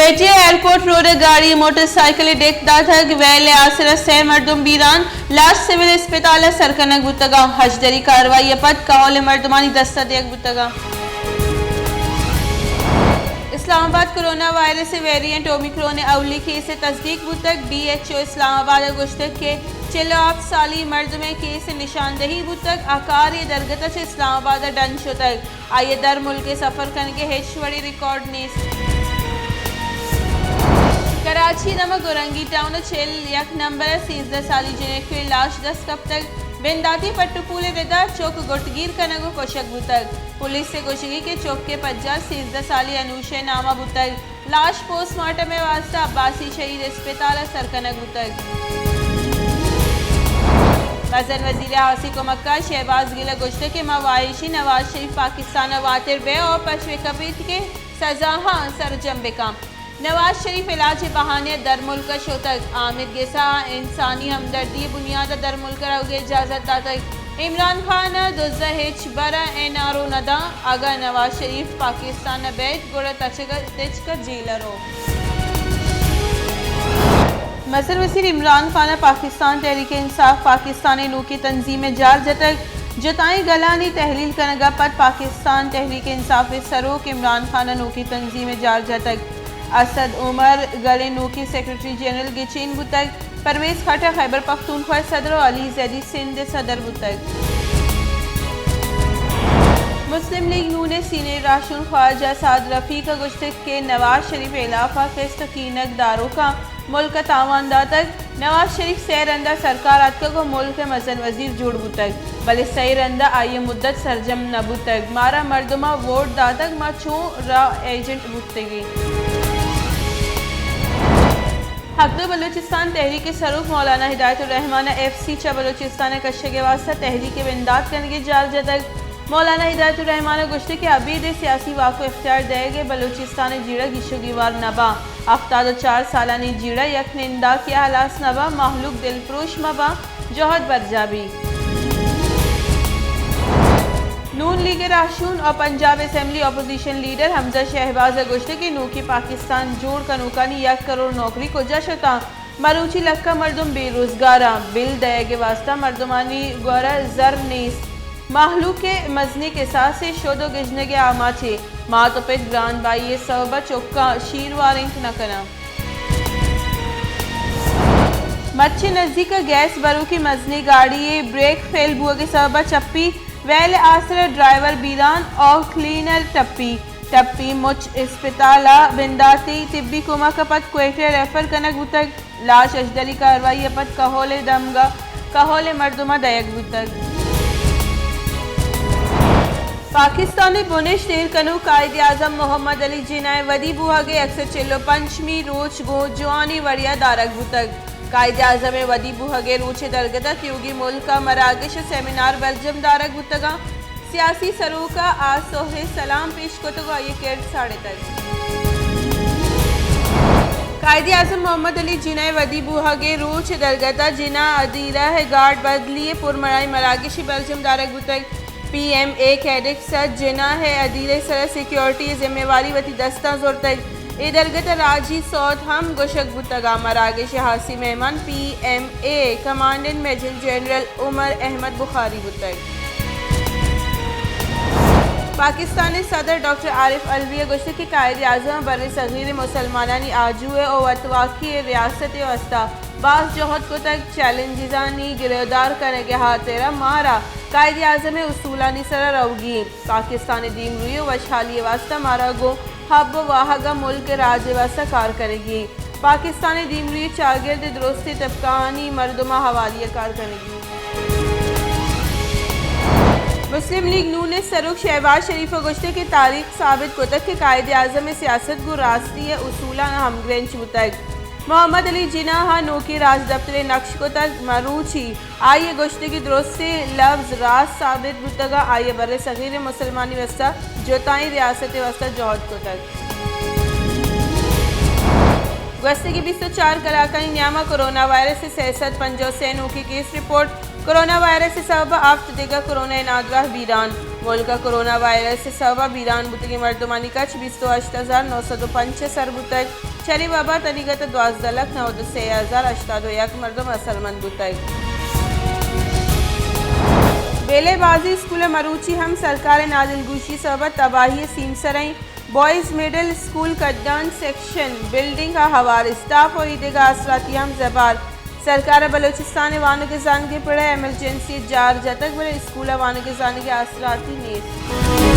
P T I airport road ءَ گاڑی motor cycle ءَ ڈیک داتگ، ویل ءِ آسر ءَ سئے مردم بیران، لاش سول اسپتال ءَ سر کنگ بوتگ اَنت۔ ہژدری کاروائی ءَ پد کہول ءِ مردمانی دست ءَ دیگ بوتگ اَنت۔ اسلام آباد، کرونا وائرس ءِ ویریئنٹ اومیکرون ءِ اولی کیس ءِ تصدیق بوتگ۔ ڈی ایچ او اسلام آباد ءَ گوشتگ کہ چل ءُ ہپت سالی مردم ءِ کیس ءِ نشاندہی بوتگ، آ کارے درگت ءَ چہ اسلام آباد ءَ ڈن شتگ۔ آئی ءِ در ملک ءَ سفر کنگ ءِ ہچ وڑیں ریکارڈ نیست۔ کراچی ءِ دمگ اورنگی ٹاؤن ءِ چل یک نمبر ءِ سیزدہ سالی جنکے ءِ لاش دست کپتگ۔ بنداتی پٹ ءُ پول ءِ ردا چک گٹگیر کنگ ءُ کشگ بوتگ۔ پولیس ءِ گوشگ اِنت کہ چک ءِ پجار سیزدہ سالی انوش ءِ نام ءَ بوتگ۔ لاش پوسٹ مارٹم ءِ واستہ عباسی شہید اسپتال ءَ سر کنگ بوتگ۔ مزن وزیر ءِ ہاسی کمکار شہباز گل ءَ گوشتگ کہ ما واہشیں نواز شریف پاکستان ءَ واتر بہ ءُ پشوے کپیت کہ سزاہاں سرجم بہ کنت۔ نواز شریف علاج ءِ بہانے ءَ در ملک ءَ شتگ۔ آمید گسا ءَ انسانی ہمدردی ءِ بنیاد ءَ در ملک ءَ روگ ءِ اجازت داتگ۔ عمران خان ءَ دز ءَ ہچبر ءَ این آر او نہ داں۔ اگاں نواز شریف پاکستان ءَ بیت گڑا تچگ ءَ تچک ءَ جیل ءَ رو۔ مزن وزیر عمران خان ءَ پاکستان تحریک انصاف پاکستان ءِ نوکیں تنظیم ءِ جار جتگ۔ جتائیں گلانی تحلیل کنگ ءَ پد پاکستان تحریک انصاف ءِ سروک عمران خان ءَ نوکیں تنظیم ءِ جار جتگ۔ اسد عمر گل ءِ نوکیں سیکرٹری جنرل گچین بوتگ۔ پرویز خٹک خیبر پختونخوا ءِ صدر ءُ علی زیدی سندھ ءِ صدر بوتگ۔ مسلم لیگ نون ءِ سینئر راہشون خواجہ سعد رفیق ءَ گوشتگ کہ نواز شریف ءِ ہلاپ ءَ قسط ءُ کینگ داروکاں ملک ءَ تاوان داتگ۔ نواز شریف سئے رند ءَ سرکار ءَ اتکگ ءُ ملک ءِ مزن وزیر جوڑ بوتگ، بلے سئے رند ءَ آئی ءِ مدت سرجم نہ بوتگ۔ مارا مردماں ووٹ داتگ، ما چوں را ایجنٹ بوتگیں۔ ہک دو بلوچستان تحریک ءِ سروک مولانا ہدایت الرحمان ءَ ایف سی چہ بلوچستان ءَ کشگ ءِ واستہ تحریک ءِ بندات کنگ ءِ جار جتگ۔ مولانا ہدایت الرحمان ءَ گوشتگ کہ ابید ءِ سیاسی واک ءُ اختیار دئیگ ءِ بلوچستان ءِ جیڑہ گیش ءُ گیوار نہ باں۔ ہفتاد ءُ چار سالانی جیڑہ یک ننداکے ءَ ہلاس نہ باں۔ مہلوک دلپروش مہ باں، جہد برجاہ بیت۔ نون لیگ ءِ راہشون ءُ پنجاب اسمبلی اپوزیشن لیڈر حمزہ شہباز ءَ گوشتگ کہ نوکیں پاکستان جوڑ کنوکانی یک کروڑ نوکری کجا شتاں؟ مروچی لکھاں مردم بے روزگاراں، بل دئیگ ءِ واستہ مردمانی گورا زر نیست۔ مہلوک ءِ مزنیں کساسے شد ءُ گژنگ ءِ آماچے۔ مات ءُ پت گران بہائی ءِ سبب ءَ چکاں شیر وارینت نہ کناں۔ مرچی نزیک ءَ گیس بروکیں مزنیں گاڑی ءِ بریک فیل بوگ ءِ سبب ءَ چپی، ویل ءِ آسر ءَ ڈرائیور بیران ءُ کلینر ٹپی۔ ٹپی مچ اسپتال ءَ بنداتی طبی کمک ءَ پد کوئٹہ ءَ ریفر کنگ بوتگ۔ لاش ہژدری کاروائی ءَ پد کہول ءِ دمگ ءَ کہول ءِ مردماں دئیگ بوتگ۔ پاکستان ءِ بنشت ایر کنوک قائد اعظم محمد علی جناح ءِ ودی بوہگ ءِ یک سد چل ءُ پنچمی روچ گوں جوانیں وڑے ءَ دارگ بوتگ۔ قائد اعظم ءِ ودی بوہگ ءِ روچ ءِ درگت ءَ تیوگیں ملک ءَ مراگش ءُ سیمینار برجم دارگ بوتگ اَنت۔ سیاسی سروک ءَ آسوہ ءِ سلام پیش کتگ ءُ آئی ءِ کرد ساڑتگ۔ قائد اعظم محمد علی جناح ءِ ودی بوہگ ءِ روچ ءِ درگت ءَ جناح ادیرہ ءِ گارڈ بدلی ءِ پرمڑاہیں مراگشے برجم دارگ بوتگ۔ پی ایم اے کیڈٹ ءَ جناح ءِ ادیرہ ءِ سرا سیکورٹی ءِ ذمہ واری وتی دستاں زرتگ۔ اے درگت ءَ راجی سوت ہم گوشگ بوتگ ءُ مراگش ءِ ہاسی مہمان پی ایم اے کمانڈنٹ میجر جنرل عمر احمد بخاری بوتگ۔ پاکستان ءِ صدر ڈاکٹر عارف علوی ءَ گوشتگ کہ قائد اعظم ءَ بر صغیر ءِ مسلمانانی آجو ءِ ءُ وتواکی ءِ ریاست ءِ واستہ باز جہد کتگ، چیلنجزانی گریودار کنگ ءِ ہاترا مارا قائد اعظم ءِ اصولانی سرا روگی انت۔ پاکستان ءِ دیمروئی ءُ وشحالی ءِ واستہ مارا گوں حب ءُ واہگ ءَ ملک ءِ راج ءِ واستہ کار کنگی انت۔ پاکستان ءِ دیمروئی ءِ چاگرد ءِ درستیں طبقہانی مردماں ہواری ءَ کار کنگی انت۔ مسلم لیگ نون ءِ سروک شہباز شریف ءَ گوشتگ کہ تاریخ ثابت کتگ کہ قائد اعظم ءِ سیاست گوں راستی ءِ اصولاں ہمگرنچ بوتگ۔ محمد علی جناح ءَ نوکیں راجدپترے نقش کتگ۔ مروچی آئی ءِ گوشتگی درستیں لبز راست ثابت بوتگ ءُ آئی ءَ بر صغیر ءِ مسلمانی واستہ جتائیں ریاست ءِ واستہ جہد کتگ۔ گوستگیں بیست ءُ چار کلاکانی نیام ءَ کرونا وائرس ءِ سئے سد پنجاہ ءُ سئے نوکیں کیس رپورٹ۔ کرونا وائرس ءِ سبب ءَ ہفت دگہ کرونا ءِ نادراہ بیران۔ ملک ءَ کرونا وائرس ءِ سبب ءَ بیران بوتگیں مردمانی کچ بیست ءُ ہشت ہزار نو سد ءُ پنچ ءَ سر بوتگ۔ شری وبا تنیگت دوازدہ لکھ نود و سے ہزار ہشتاد و یک مردم اثرمند بوتگ۔ بیلے بازی اسکول مروچی ہم سرکار نادلگوشی سبب تباہی سیمسریں۔ بوائز مڈل اسکول کڈان سیکشن بلڈنگ ء ہوار، اسٹاف و ایدگہ آسراتی ہم زبار۔ سرکار بلوچستان وانگ زانگ پڑ ء ایمرجنسی جار جتگ، بلے اسکول ء وانگ زانگ آسراتی نیست۔